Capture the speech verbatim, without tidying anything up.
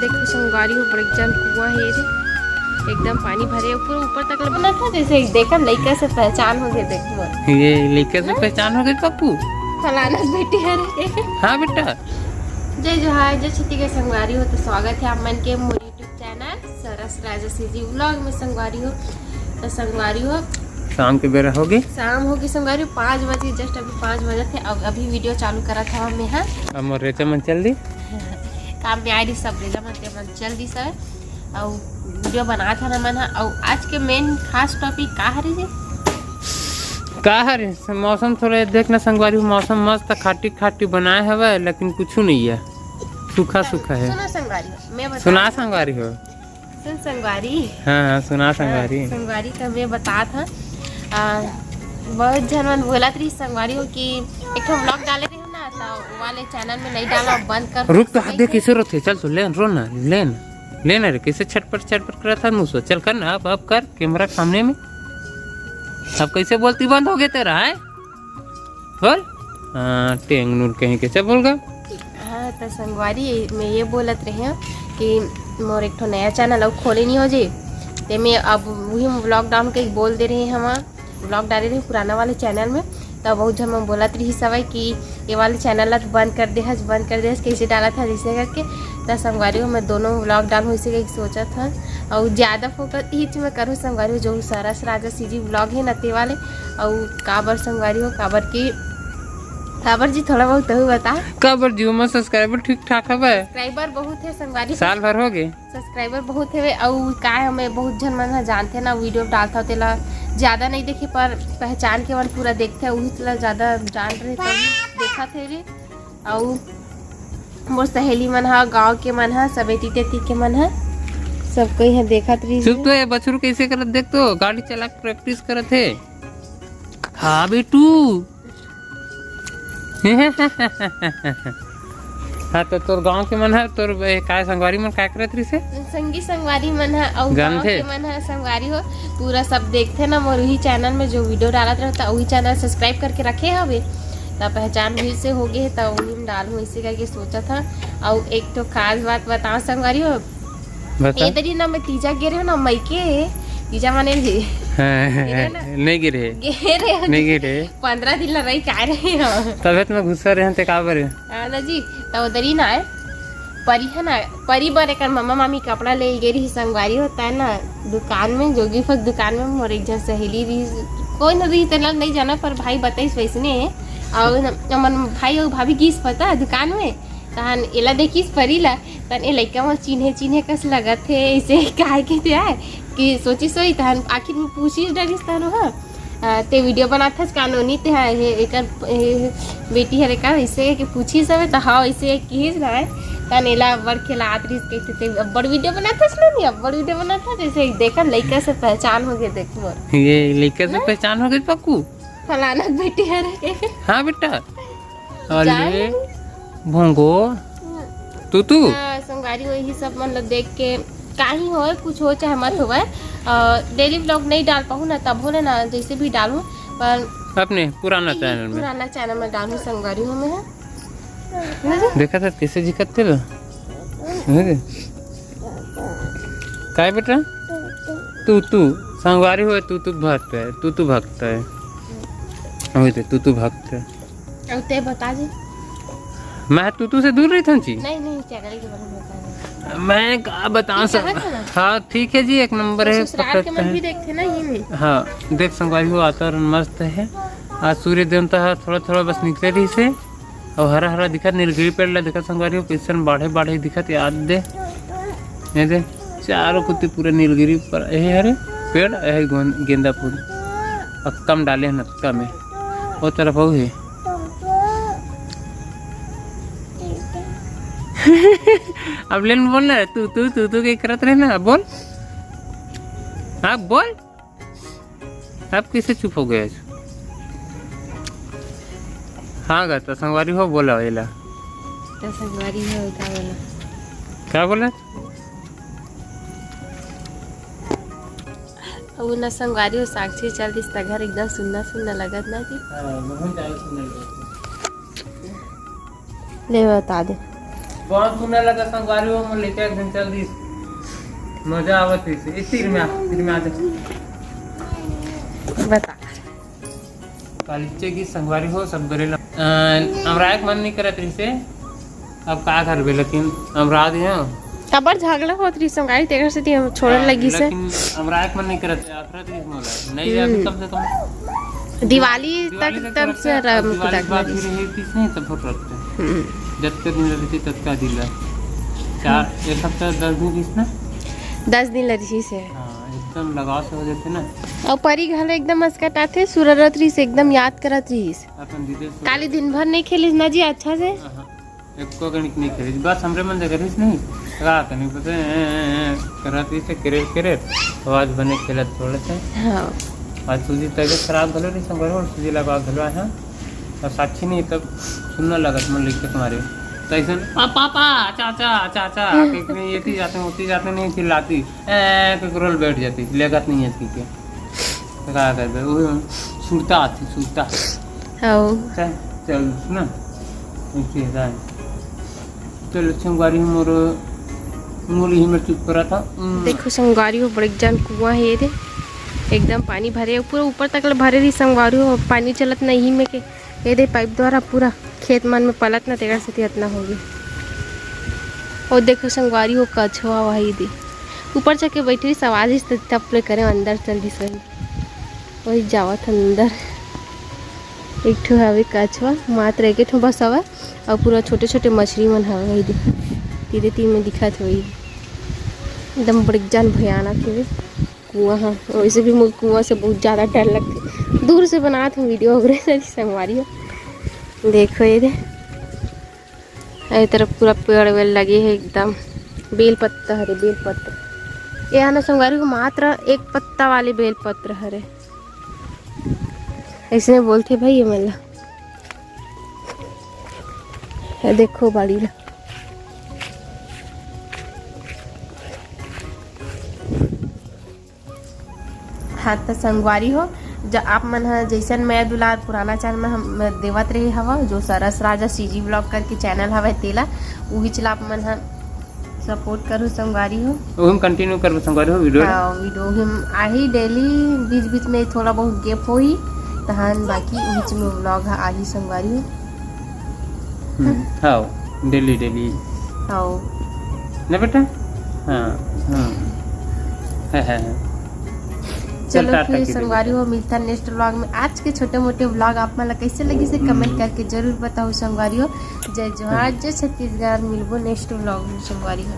देखो संगवारी हो, बड़े जान कुआं हे रे, एकदम पानी भरे, पूरा ऊपर तक लग रहा था, जैसे देखा लइका से पहचान हो गए। देखो ये लइका से पहचान हो गए पप्पू। फलाना बेटी है रे। हाँ बेटा। जय जोहार, जय छत्तीसगढ़ संगवारी हो, तो स्वागत है आप मन के मोर YouTube चैनल सरस राजा सीजी व्लॉग में संगवारी हो। तो संगवारी हो, शाम के बेरा हो गए। शाम हो गई संगवारी हो, पाँच बजे, जस्ट अभी पाँच बजे थे। अब अभी वीडियो चालू करा था मैं, हाँ। अब मोर रेचा मन चल दी। काम में आए रही सब, रेचा मन के मन चल दी सब। अउ वीडियो बना था ना मन हा। अउ आज के मेन खास टॉपिक का हरे जी? का हरे? मौसम थोड़ा देख ना संगवारी हो, मौसम मस्त खाटी खाटी बनाए हवे, लेकिन कुछ नहीं है, सूखा सूखा है। सुना संगवारी हो, मैं बता सुना संगवारी हो। सुन संगवारी। हाँ, हाँ, सुना संगवारी। हाँ, संगवारी तो मैं बतात हूँ। आ, बहुत झन मन बोलत रही संगवारी हो कि एक ठो व्लॉग डाले रही हो ना, तो वो वाले चैनल में नहीं डाला, बंद कर। रुक तो, हाथ देख कैसे रोथे। चल तो ले, रो ना, ले ना, ले ना रे, कैसे छटपट छटपट कर रहा था मुँह से। चल कर ना, अब अब कर कैमरा के सामने में। अब कैसे बोलती बंद हो गया तेरा है? बोल। हाँ, टेंगनूर कहीं के। चल बोल गा। हाँ, तो संगवारी, मैं ये बोलत रहे हूँ कि मोर एक ठो नया चैनल अउ खोले नहीं हो जी, ते मैं अब वही व्लॉग डाल के बोल दे रहे हैं हम, व्लॉग डाले रहे पुराना वाले चैनल में। तो बहुत झन मन बोलत रही सवई कि ये वाले चैनल ला तो बंद कर दे हस, बंद कर दे हस, कैसे डालत हस, जैसे करके। तो संगवारी हो, मैं दोनों व्लॉग डालूँ इसे कहीं सोचत हन। अउ ज़्यादा फोकस इच में करूँ संगवारी हो, जो सरस राजा सीजी व्लॉग है ना ते वाले। अउ काबर संगवारी हो, काबर की काबर जी, थोड़ा बहुत तहु बता। काबर जी, ओमा सब्सक्राइबर ठीक ठाक हवय। सब्सक्राइबर बहुत है संगवारी। साल भर हो गए। सब्सक्राइबर बहुत हवे, अउ का है, मैं बहुत झन मन ह जानथे ना, वीडियो डालथव तेला ज्यादा नहीं देखे, पर पहचान के मन पूरा देखथे, उही तेला ज्यादा जान रहे, तब देखत हे रे। अउ मोर सहेली मन ह, गांव के मन ह, सब एती तेती के मन ह, सब कोई ह देखत रही। चुप तो, ये बछरू कैसे करत देख तो, गाड़ी चला के प्रैक्टिस करत हे। हाँ बेटू। हाँ, तो तोर गांव के मन ह, तोर ए, काय संगवारी मन काय करत रहिसे? संगी संगवारी मन ह अउ गांव जानथे? के मन ह संगवारी हो, पूरा सब देखथे ना मोर उही चैनल में जो वीडियो डालत रहता, उही चैनल सब्सक्राइब करके रखे हवे, त पहचान भी से हो गए, त उही में डालूं इसे करके सोचत ह। अउ एक ठो खास बात बताओ संगवारी हो, बता। ए दरी ना मैं तीजा गे रहे ना, मइके तीजा माने जी। हाँ, गे रहे ना? नहीं गे रहे। गे रहे। नहीं गे रहे। पंद्रह दिन ला रही का रहे हो। तबे तो मैं गुस्सा रहे ते का बरे। हाँ ना जी, तो उधर ही ना है। परी है ना, परी बर एकर मम्मा मामी कपड़ा ले गे रही संगवारी होता है ना, दुकान में, जोगी फक दुकान में मोर एक जन सहेली रही, कोई ना रही तेला नहीं जाना, पर भाई बताइस वैसने है। और हमन भाई और भाभी गीस पता दुकान में, तहन एला देखिस परी ला, तहन ए लइका मोर चिन्हे चिन्हे कस लगत हे, अइसे काहे के ते आय कि सोचिस होही, तहन आखिर में पूछिस डरिस तहन ओहा, "आ, ते वीडियो बनाथस का नोनी ते हा, हे, एकर, हे, बेटी हरे का?" अइसे के पूछिस हवे, त हाँ, अइसे किहिस ना, तहन एला अब्बड़ खेलात रहिस, कहिथे, "ते अब्बड़ वीडियो बनाथस नोनी, अब्बड़ वीडियो बनाथस," अइसे देखा लइका से पहचान हो गए, देख मोर। ये लइका से ना? पहचान हो गए पक्कू? फलाना के बेटी हरे के। हाँ बेटा। अले, जान भोंगो, तू, तू? हाँ, संगवारी हो, यही सब मतलब देख के, काही होय, कुछ हो चाहे मत होवय, अ, डेली व्लॉग नहीं डाल पाहूँ ना, तब हो ना, जैसे भी डालूँ, पर अपने पुराना ई चैनल में। पुराना चैनल में डालूँ, संगवारी हो मैं है। देखा था कैसे झिकत थे लो? काय बेटा? तू, तू, संगवारी हो, तू, तू भक्त है, तू, तू भक्त है। वही तो, तू, तू भक्त है। अब ते बता दे। मैं तू, तू से दूर रही था जी। नहीं, नहीं, चैनल के बारे में बता दे। मैं का बताऊं ये सब। कहाँ था ना? हाँ, ठीक है जी, एक नंबर तो है, ससुराल के पकड़ते मन हैं। भी देखते ना, ये नहीं। हाँ, देख संगवारी हो, वातावरण मस्त है। आज सूर्य देवता है, थोड़ा, थोड़ा बस निकले रही से। अउ हरा हरा दिखत, नीलगिरी पेड़ ला दिखत संगवारी हो, कइसन बाढ़े बाढ़े दिखत, याद दे। ये दे, चारों कुत्ती पूरा नीलगिरी पर, यही हरे पेड़, यही गोन-, गेंदा फूल। अक्का में डाले हैं, अक्का में। वो तरफ हो ही। अब लेन बोल ना, तू, तू, तू, तू के करत रहे ना, अब बोल। अब बोल। अब कैसे चुप हो गए? हाँ गा, तो संगवारी हो बोला एला। तो संगवारी हो का बोला? का बोला? अब ना संगवारी हो, साक्षी चल दिस त घर एकदम सुन्ना सुन्ना लगत ना जी। हाँ, बहुत ज्यादा सुन्ना लगत। ले बता दे। बहुत सुंदर लगा संगवारी हो, मोर लइका एक दिन चल दिस, मजा आवत रहिस। ए, तीर में आ, तीर में आ जा। बता। कालीचे की संगवारी हो सब बरे ला। अ, अमराय के मन नहीं करत रहिसे, अब का करबे, लेकिन अमरा दे हैं। काबर झगड़ा होत रहिस संगवारी, तेकर सेती हम छोड़न हाँ, लगिस हे। लेकिन अमराय के मन नहीं करत, आखरत रहिस मोला। नहीं, अभी हम्म। कम से कम दिवाली दिवाली तक तक तब से रखते हैं। रख-, अब दिवाली के बाद रखना फिर यही पीस नहीं, तब फोटो रखते हैं। हम्म। जतका दिन रहती, ततका दिन ला। चार, हम्म। एक हफ्ता दस दिन रहिस ना? दस दिन ला रहिस हे। हाँ, एकदम लगाव से हो जाते ना। अउ परी घलो एकदम असकटाथे, सुररत रहिस, एकदम याद करत रहिस। अपन दीदी से काली दिन भर नहीं खेलिस ना जी अच्छा से? हाँ, हाँ। एको कनिक नहीं खेलिस, बस हमरे मन जगह रहिस नहीं। रात नहीं पता, ए, ए, ए, करत रहिस, केरे, केरे, आवाज बने खेलत थोड़े से। हाँ। आज सूजी तबीयत खराब घलो रहिस, संगवारी हो, सूजी लगा घलो है। और साक्षी नहीं तब सुनना लगत मन लिख के तुम्हारे। तो ऐसे, "आ, पापा, चाचा, चाचा", हम्म। कहके नहीं, ये थी जाते, होती जाते नहीं, चिल्लाती, ए, के रोल बैठ जाती, लेगत नहीं है इसकी के। तो का करबे, वो सुरता आती, सुरता। हाँ। चल, चल, सुना, ऐसे है। चलो, संगवारी हो मोर, मोर ही मेर चुप करा था। हम्म। देखो संगवारी हो, बड़े जान कुआं हे ये दे, एकदम पानी भरे, पूरा ऊपर तक ले भरे रहिस संगवारी हो, पानी चलत नहीं में के, ये दे पाइप द्वारा पूरा खेत मन में पलत ना, तेकर सेती अतना हो गया। और देखो संगवारी हो, कछवा वही दे ऊपर जाके बैठे रहिस, आवाज इस तब ले करे अंदर चल दिस वही। वही जावत हन अंदर। एक ठो हवे कछवा, मात्र एक ठो बस हवे, अउ पूरा छोटे-छोटे मछली मन हवे वही दे। तीरे तीर में दिखत हे वही। एकदम बड़े जान भयानक हे कुआं ह। वैसे भी मोर कुआं से बहुत ज्यादा डर लगथे। दूर से बनात हूँ वीडियो वगैरह, संगवारी हो। देखो ये दे। ए तरफ पूरा पेड़ वेड़ लगे हे एकदम। बेल पत्ता हरे, बेल पत्ता। ये ह ना संगवारी हो, मात्र एक पत्ता वाले बेल पत्र हरे। ऐसने बोलथे भाई ये मन ला। ये देखो बाड़ी ला। हाँ, त संगवारी हो, ज-, आप मन ह जैसन मया दुलार पुराना चैनल में हम देवत रहे हवा, जो सरस राजा सीजी व्लॉग करके चैनल हवय, तेला उही चला आप मन ह सपोर्ट करो संगवारी हो। ओही म कंटिन्यू करबो संगवारी हो वीडियो। हाँ, वीडियो हम आही डेली, बीच बीच में थोड़ा बहुत गैप होही, तहन बाकी बीच में व्लॉग ह आही संगवारी हो। हम्म, हाँ, डेली डेली। हाँ। ना बेटा? हाँ, हाँ। है, है, है। चल, चलो टाटा फिर कीजिए संगवारी बेटा। हो, मिलता नेक्स्ट व्लॉग में। आज के छोटे मोटे व्लॉग आप मन ला कैसे लगिस हे, कमेंट हम्म। करके जरूर बताओ संगवारी हो। जय जोहार, हम्म। जय छत्तीसगढ़, मिलबो नेक्स्ट व्लॉग में संगवारी हो।